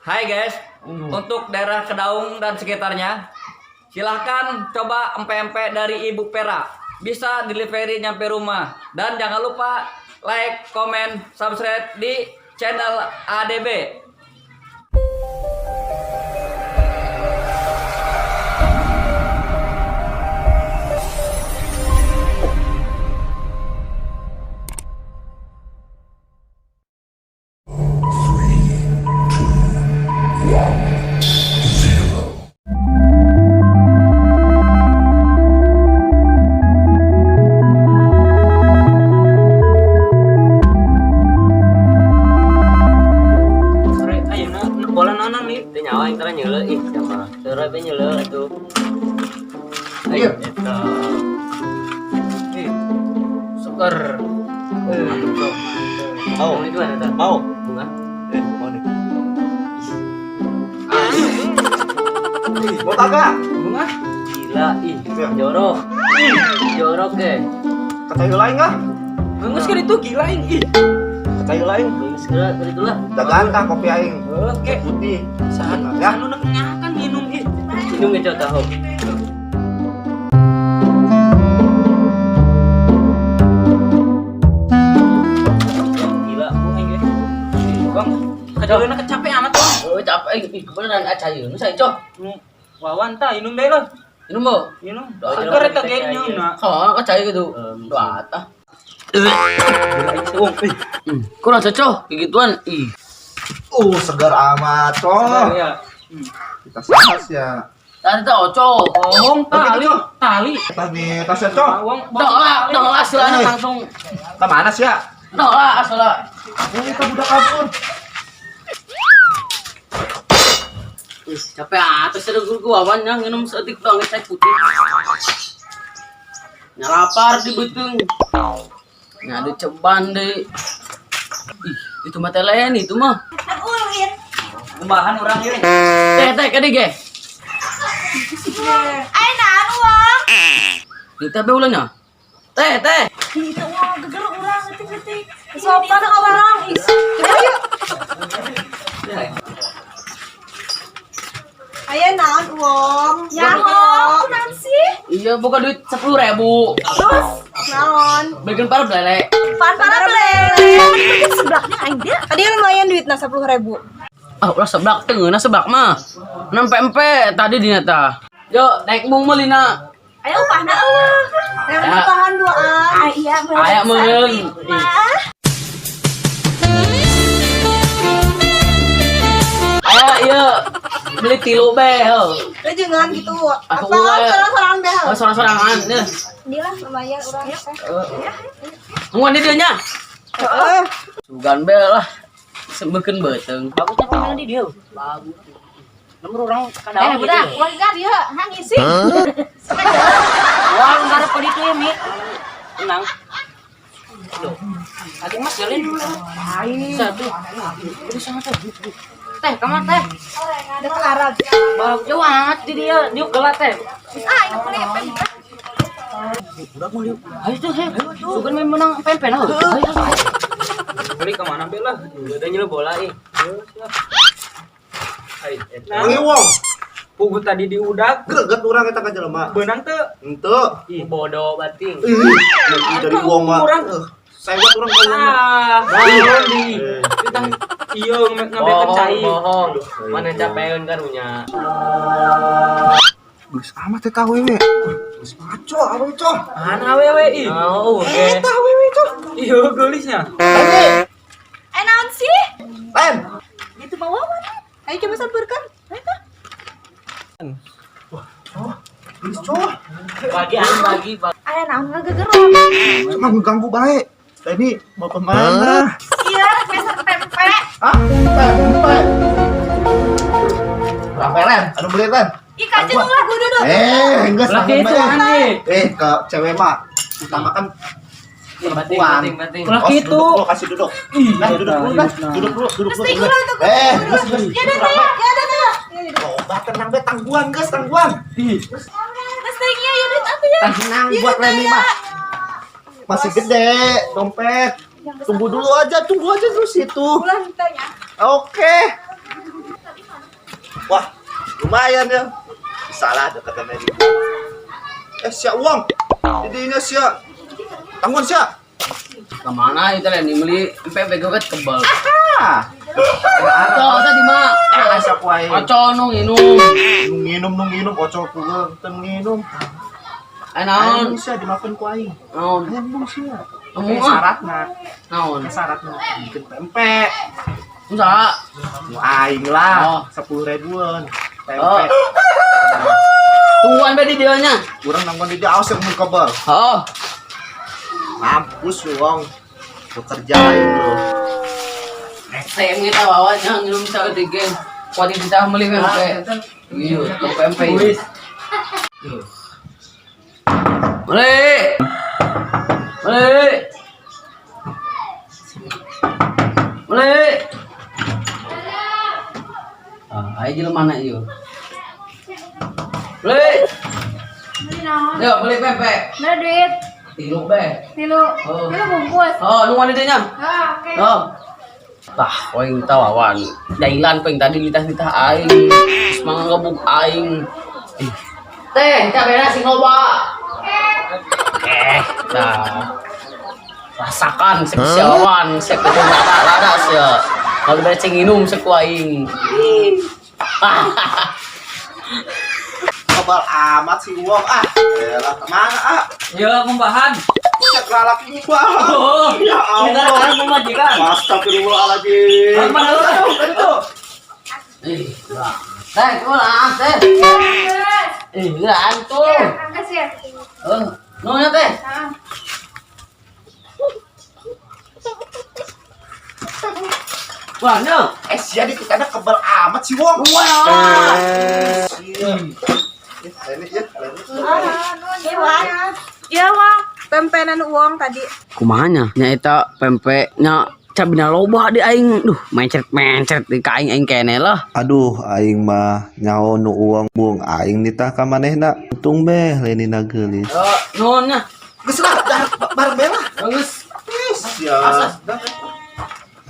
Hai guys, untuk daerah Kedaung dan sekitarnya, silahkan coba empek-empek dari Ibu Pera. Bisa delivery nyampe rumah. Dan jangan lupa like, comment, subscribe di channel ADB. Sore ayeuna bola naon nih? Teu nyawa yang tara nyeuleu ih sama. Sore be nyeuleu atuh. Iya. Ayo eta. Ih. Seger. Mantep, Bro. Mau. Ini gimana ta? Mau. Bunga. Mau nih. Mau kagak? Bunga. Gila ih. Iya. Jorok. Jorok ke. Kata yang lain kah? Bagus kan itu gila ing ih. Kata yang lain. Geus geura tadi itulah. Jagaan kah kopi aing? Oke. Putih. Saat Ya. anu kan minum ih. Minum ge tahu. Gila, bunga ge. Bang, kajaulna kecapean amat bang. Oh, capek ih kebenaran aca ieu. Nu saya cok. Wawan ta minum deh lah. Minum, Bo. Minum. Doa Seger aja, eta ge aja. nyeuna. Ha, aca ieu gitu. Doa tah. Gila ing seuung. Ih. Kurang cocok kayak gituan. Ih. Segar amat, coh. Ya. Kita sahas ya. Tadi teh oco. Bohong tali, tali. Kita nih, tasnya, coh. Wong Doa, doa asalnya Eh. langsung. Ke mana sih ya? Doa asalnya. Oh, kita budak kabur. Ih, capek atas ada guru gua awan yang minum seetik doang teh putih. Nyalapar di beuteung. Nyadu ceban deh. Ih, itu mah teh lain itu mah. Ulin. Kumbahan orang ini. Teh teh kade ge. Ayo naon uang. Ini teh be ulangnya. Teh teh. Itu uang geger urang ngetik-ngetik. Sopan ka orang. Ih. Ayo. Ayo naon uang. Nyaho, kunaon sih? Iya, buka duit 10.000. Terus naon? Belikan para lele. Pan para lele. Sebelahnya aing dia. Tadi lumayan duit nah 10.000. Ah, ulah seblak teu ngeunah seblak mah. Nempe empe tadi dina tah. Yo, naik mung meuli na. Ayo upahna eueuh. Yang Ya. tahan duaan. Ah iya Aya meureun. Mah. Aya ieu beli tilu be heuh. Lu jangan gitu. Aku Apa ulah. sorang-sorangan deh. Oh, sorang-sorangan deh. Ini lah lumayan urang teh. Tungguan di dieu nya. Heeh. Sugan be lah. Sembekeun beuteung. Bagusnya pemain di dia. Bagus. Nomor orang kadang Eh budak, uang kan dia hang ngisi. Uang ngarep di itu ya, Mi. Tenang. Loh. Tadi Mas jalan dulu. Satu. Udah sama tuh. Teh, kamar teh. Ada ke Arab. Bagus banget di dia, dia gelat teh. Ah, ini beli apa? Udah mau liuk. Ayo tuh, ayo tuh. Sugan main menang pempen ah. Ayo tuh. Beli kemana be lah? Udah nyelu bola ih. Ayo. Wangi wong. Pugu tadi diudak, Greget urang eta ka jelema. benang teu. Henteu. Ih, bodoh bating. Ih, dari wong mah. Urang. Sewot urang ka wong mah. Ah, naon di. Eh. Kita iya ngambilkeun cai. Bohong. Mana capeun karunya. Geus amat eta awewe. Geus maco awewe coh. Mana awewe ih? Oh, oke. Eta awewe coh. Iya geulisnya. Leni, Eh naon sih? Len. Itu mah wawan. Ayo coba sampeurkeun. Ayo tah. Geus coh. Bagi anu bagi bagi. Aya naon ngageger. Cuma ngeganggu bae. Leni mau kemana? Iya, pesan pempek. Hah? Pempek. Berapa Len? Aduh beli Len. Ih, kajen ulah gua duduk. Eh, enggak Laki itu aneh. Eh, ke cewek mah utamakan Bating, perempuan. bating, bating. Laki Oh, itu. Duduk dulu, kasih duduk. Nah, duduk dulu, nah. Duduk dulu, duduk dulu. Terus ulah tuh. Eh, geus, geus. Ya udah teh, ya udah teh. Coba tenang be, tangguhan, geus, tangguhan. Geus teh ieu ya duit atuh ya. Tenang buat Leni mah. Masih gede dompet. Tunggu dulu aja, tunggu aja terus situ. Ulah tanya. Oke. Wah, lumayan ya. Salah deketan tadi. Eh, sia uang. Jadinya sia. Tangguan sia. Kemana itu lain beli empek gue kan kebal. Ah. Atau tadi mah Ah, sia ku aing. Ocol nu nginum. Nu nginum, nu nginum, ocol ku teu nginum. Eh naon? Aing sia dimakan ku aing. Naon? Aing sia. Embung ah. Syaratna, Naon? syaratna bikin pempek. Usaha. Nu aing lah, Oh. 10 ribuan. Oh. Pempek. Tungguan be di dieu nya. Kurang nanggon di dia, awas yang mun kebal. Oh. Mampus lu, Wong. Bekerja lain lu. Saya kita bawa nya nginum saeutik ge. Kuat kita meuli pempek. Iya, pempek. Iya. Beli. Beli. Beli. Ah, ayo jelema mana ieu? Beli. Beli naon? Yo, beli pempek. Mana duit? Tilu be. Tilu. Oh. Tilu bungkus. Oh, nu mana nya? Ah, oke. Oh. Tah, koing tawawan. Jailan koing tadi litah-litah aing. Terus mangan gebuk aing. Ih. Teh, cabena sing loba. Eh, nah. Rasakan sek siawan, sek kudu lada lada sia. Kalau bere cing minum sek ku aing. Ih. Kebal amat si Wong ah. Elah kemana ah? Ya, pembahan. Cek lalaki gua. Oh, Ya kita Allah. sekarang pemajikan. Astagfirullahaladzim. Mana lu? Tadi tuh. Ih, lah. Teh, kumaha teh? Terus. Ih, lah antum. Ya, angkat sih ya. Eh, nuhun teh. Ah. Wah, nya. Eh, sia di kita kebal amat si Wong. Wah. Sia. Ya, ini ya, ini. Ah, nuhun ya, Wang. Iya, Wang. Pempenan uang tadi. Kumaha nya? Nya eta pempek nya cabina loba di aing. Duh, mencret-mencret di ka aing aing kene lah. Aduh, aing mah nyaho nu uang buang aing nitah ka manehna. Untung beh lenina geulis. Eh, nuhun nya. Geus lah, dah bareng be lah. Bagus. Sia. Asas. Dah.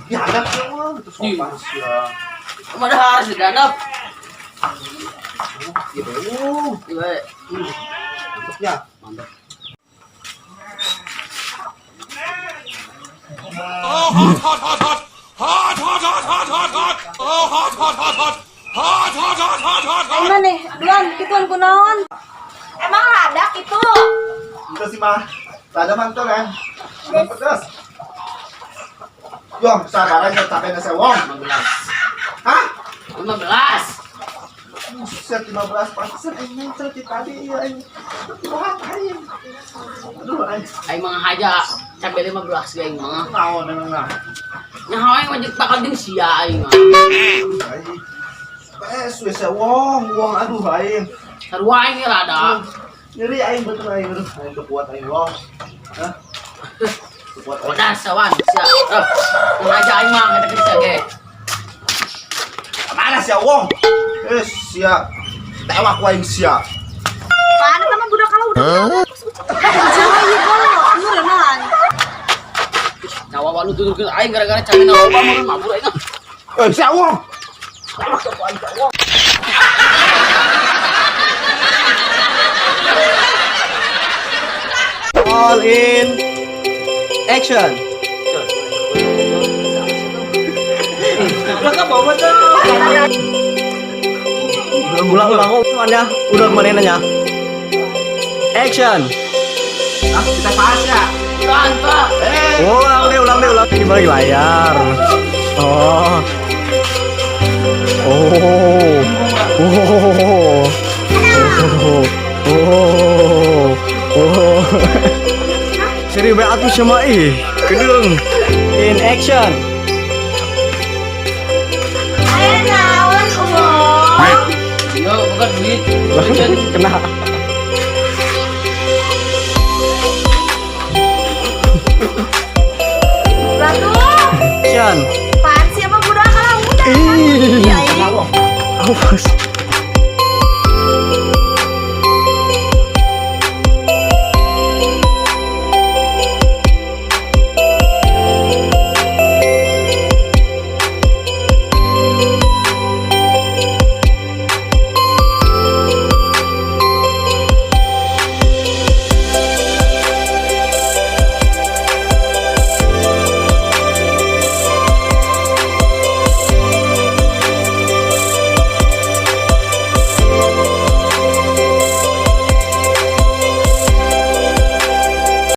Ya, ada Wong, itu sopan sia. Kumaha harus didanap. Ya, Wong. Ieu. Mantapnya. Mantap. Oh, hot, hot, hot, hot. Hot, hot, hot, hot, hot, hot. Oh, hot, hot, hot, hot. Hot, hot, hot, hot, hot, hot. Emang nih, duan, kituan kunaon? Emang lada itu. Itu sih mah. Ada mantul kan? Emang pedas. Wong, sabar aja capeknya saya Wong. 15. Hah? 15. Buset, 15 pantesan aing mencret di tadi ya aing. Wah, aing. Aduh, aing. Aing mah haja cabe 15 ge aing mah. Naon emang nah. Nya aing mah jeung bakal jeung sia aing mah. Aing. Eh, suwe saya Wong, Wong aduh aing. Sarua aing ge rada. Nyeri aing betul aing aduh, aing teu kuat aing Wong. Hah? Teu kuat aing. Pedas sawan sia. Eh, ngaja aing mah kita sia ge. Mana sia Wong? Eh, sia. Tewak ku aing sia. Mana sama budak kalau udah. Jawa ieu golo, nurenan. Nyawa walu tuturkeun aing gara-gara cabe loba mah mabur aing. Eh, sia Wong. All in action. Ulah ka bawa tuh. Ulang ulang ya, udah kemarin nanya. Action. Ah, kita bahas ya. Mantap. Eh, Oh, ulang deh, ulang deh, ulang. Di balik layar. Oh. Oh. Oh. Oh. Oh. Oh. Serius banget atuh sama ih. Kedung. In action. Ayo naon, Wong. Yo, bukan duit. Kena. Batu. Action. Apaan sih emang budak kalau udah. Ih. Iya, aing. Awas.